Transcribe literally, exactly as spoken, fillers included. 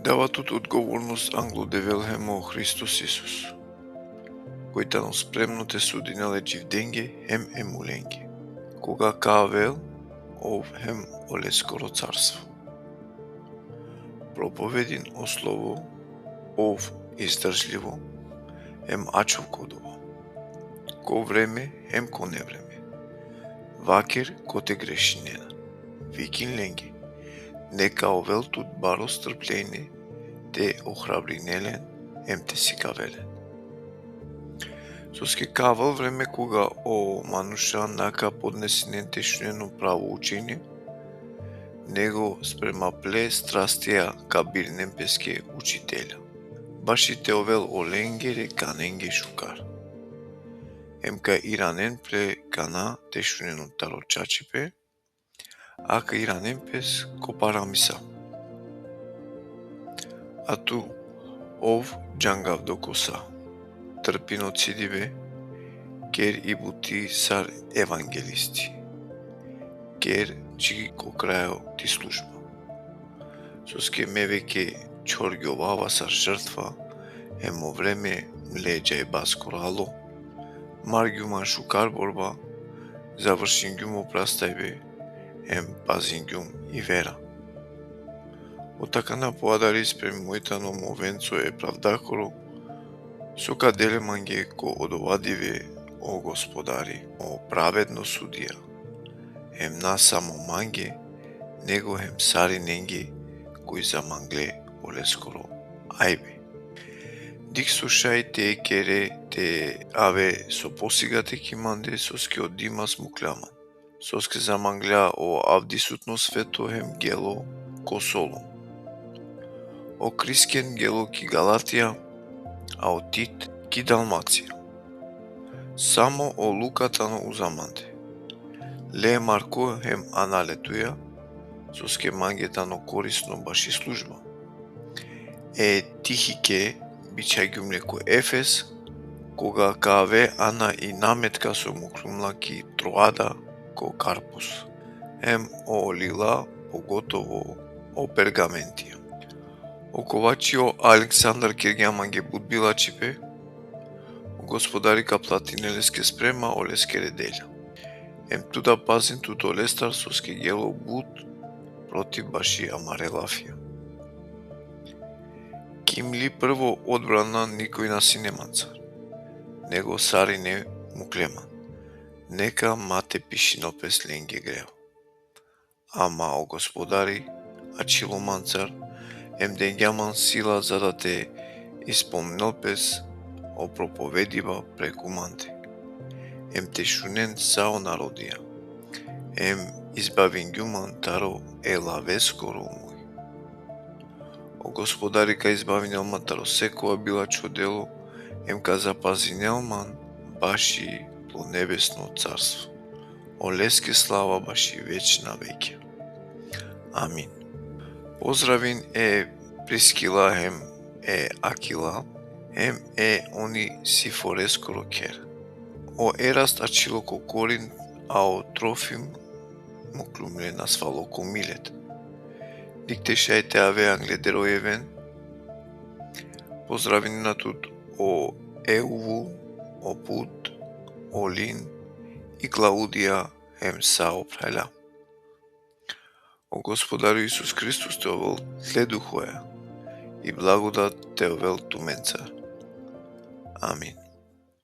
Dava tut odgovornost anglo Devel hem o Hristos Isus, koj tano spremno te sudinel e dživdenge hem e mulenge, koga ka avel ov hem oleskoro carstvo. Propovedin o slovo, ov izdržljivo hem ačhov ko dova, ko vreme hem ko nevreme. Vaker kote grešinena, vikin lenge, neka ovel tut baro strpljenje te ohrabrinel len hem te sikavel len. Soske ka avel vreme koga o manuša na ka podnesinen te šunen o pravo učenje, nego sprema ple strastija ka birinen peske učitelja, baši te ovel olengere kanenge šukar. Hem ka iranen ple kana te šunen taro čačipe, a ka iranen pes ko paramisa. A tu, ov džangavdo ko sa, trpin o cidibe, ker i buti sar evangelisti, ker dži ko krajo ti služba. Soske me veke čhorgjovava sar žrtva, hem o vreme mle džajbaskoro alo. Margjum man šukar borba, završingjum o prastajbe, hem pazingjum i vera. Od akana poadari spremi moj tano mo venco e pravdakoro, so ka del le mange ko odova dive o Gospodari, o pravedno sudija, hem na samo mange, nego hem sarinenge koj zamangle oleskoro ajbe. Dikh so šaj te kere te ave so posigate ki mande, soske o Dimas muklja man. Soske zamanglja o avdisutno sveto hem gelo ko Solun. O Krisken gelo ki Galatija, a o Tit ki Dalmacija. Samo o Luka tano uza mande. Le Marko hem ana le tuja, soske mange tano korisno baši služba. E Tihike bičhagjum le ko Efes, koga ka ave ana i nametka so muklum la ki Troada ko Karpus. Hem o Lila, pogotovo o Pergamentija. O kovači o Aleksandar kergja mange but bilačhipe, o Gospodari ka platinel leske sprema oleskere delja. Hem tu da pazin tut olestar soske gelo but protiv baši amare lafija. Ki mli prvo odbrana nikoj na sine mancar, nego sarine mukle man. Neka ma te pišinel pes lenge grev. Ama o Gospodari ačhilo mancar, hem dengja man sila za da te ispolninel pes o propovediba preku mande. Hem te šunen sa o narodija, hem izbavingjum man taro e laveskoro muj. O Gospodari ka izbavinel man taro sekova bilačho delo, hem ka zapazinel man baši plo nebesno carstvo. Oleske slava baši večna vekja. Amin. Pozdravin e Priskila hem e Akila, hem e Onisiforeskoro kher. O Erast ačhilo ko Korint, a o Trofim muklum le nasvalo ko Milet. Dikh te šaj te ave angleder o Even. Pozdravinena tut o Euvul, o Put, o Lin, i Klaudija, hem sa o phralja. O Gospodari Isus Hristos te ovel tle duhoja, i blagodat te ovel tumencar. Amin.